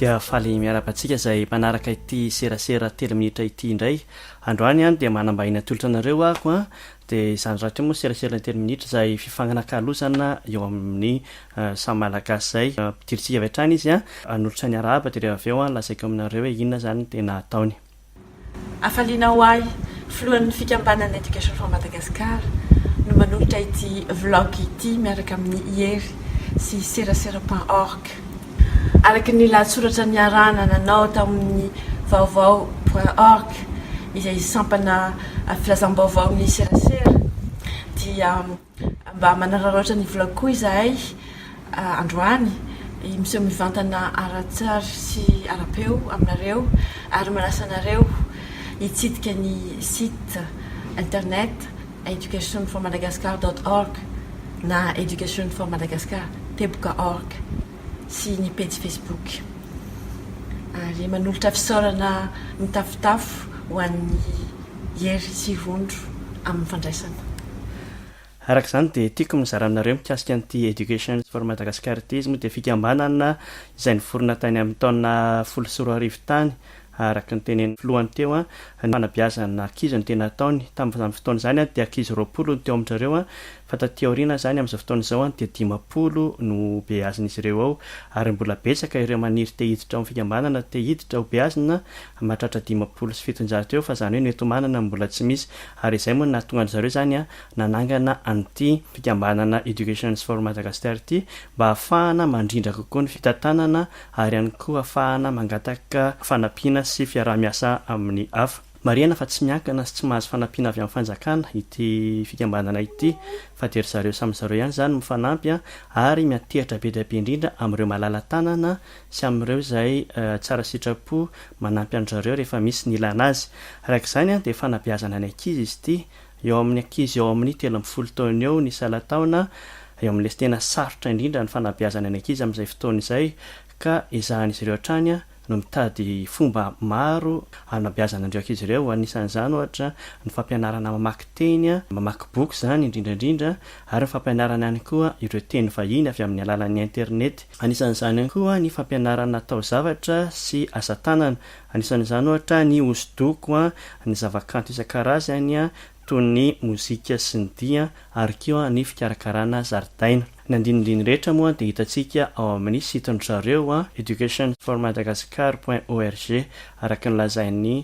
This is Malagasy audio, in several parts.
Dia faly miarahaba antsika izay mpanaraka ity serasera telo minitra ity indray. Androany an dia manam-bahiny atolotra anareo aho an, dia izany rahateo moa serasera telo minitra izay fifanakalozana eo amin'ny samy Malagasy izay. Ampidirintsika avy hatrany izy an, hanolotra ny arahaba dia rehefa avy eo an lazaiko aminareo hoe inona izany no tena ataony. Hafaliana ho ahy, filohan'ny fikambanana Education for Madagascar, no manolotra ity vlog ity miaraka amin'i Hery sy serasera point org. Araka ny lahatsoratra niarahana nanao tao amin'ny vaovao point org, izay sampana filazam-baovaon'ny serasera, dia Mba manararaotra ny vlog koa izahay androany, miseho mivantana ara-tsary sy ara-peo aminareo ary manasa anareo hitsidika ny site internet educationformadagascar dot org na educationformadagascar teboka org sy ny pejy facebook. Ary manolotra fisaorana mitafotafo ho an'ny Hery sy Vondro amin'ny fandraisana. Araka izany dia tiako mizara aminareo mikasika an'ity Education for Madagascar ity. Izy moa dia fikambanana izay niforona tany amin'ny taona 2010 tany, araka ny tenenin'ny filohany teo, ny fanabeazana ankizy no tena ataony. Tamin'izany fotoana izany dia ankizy 20 no teo amin-dry zareo, fa taty aoriana izany amin'izao fotoana izao dia 50 no beazin'izy ireo ao, ary mbola betsaka ireo maniry te hiditra ao amin'ny fikambanana, te hiditra ho beazina, mahatratra 750 eo fa izany hoe ny enti-manana mbola tsy misy ary izay moa no nahatonga an-dry zareo izany nanangana an'ity fikambanana Educations for Madagascar ity mba hahafahana mandrindra kokoa ny fitantanana ary ihany koa hahafahana mangataka fanampiana sy fiaraha-miasa amin'ny hafa. Marihana fa tsy miankina sy tsy mahazo fanampiana avy amin'ny fanjakana ity fikambanana ity fa dia ry zareo samy zareo ihany izany mifanampy ary miantehitra be dia be indrindra amin'ireo malala-tanana sy amin'ireo izay tsara sitrapo manampy an-dry zareo rehefa misy ny ilana azy. Araka izany dia fanabeazana ny ankizy izy ity. Eo amin'ny ankizy eo amin'ny 13 taona eo ny salan-taona, eo amin'ilay tena sarotra indrindra ny fanabeazana ny ankizy amin'izay fotoana izay ka ezahan'izy ireo hatrany no mitady fomba maro hanabeazana an'ireo ankizy ireo. Anisan'izany ohatra ny fampianarana mamaky teny, mamaky boky izany indrindra indrindra, ary ny fampianarana ihany koa ireo teny vahiny avy amin'ny alalan'ny internet. Anisan'izany ihany koa ny fampianarana taozavatra sy asa tanana. Anisan'izany ohatra ny hosodoko, ny zavakanto isan-karazany toy ny mozika sy ny dihy ary koa ny fikarakarana zaridaina. Ny andinindiny rehetra moa dia hitantsika ao amin'ny site-ndry zareo educationformadagascar point org araka ny lazain'ny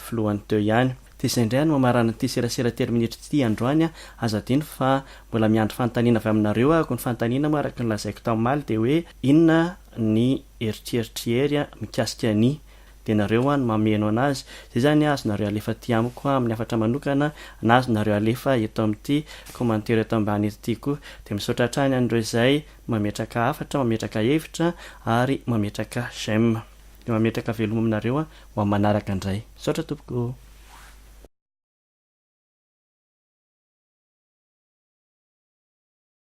filohany teo ihany. Dia izay indray no hamarana ity serasera telo minitra ity androany a! Aza adino fa mbola miandry fanontaniana avy aminareo aho, ny fanontaniana moa araka ny lazaiko tamin'ny omaly dia hoe inona ny eritreritr'i Hery mikasika ny dia nareo no mameno anazy, izay izany azonareo alefa aty amiko amin'ny hafatra manokana na azonareo alefa eto amin'ity commentaire eto ambany eto ity koa, dia misaotra hatrany an'ireo izay mametraka hafatra, mametraka hevitra ary mametraka j'aime. Dia mametraka veloma aminareo ho amin'ny manaraka indray. Misaotra tompoko.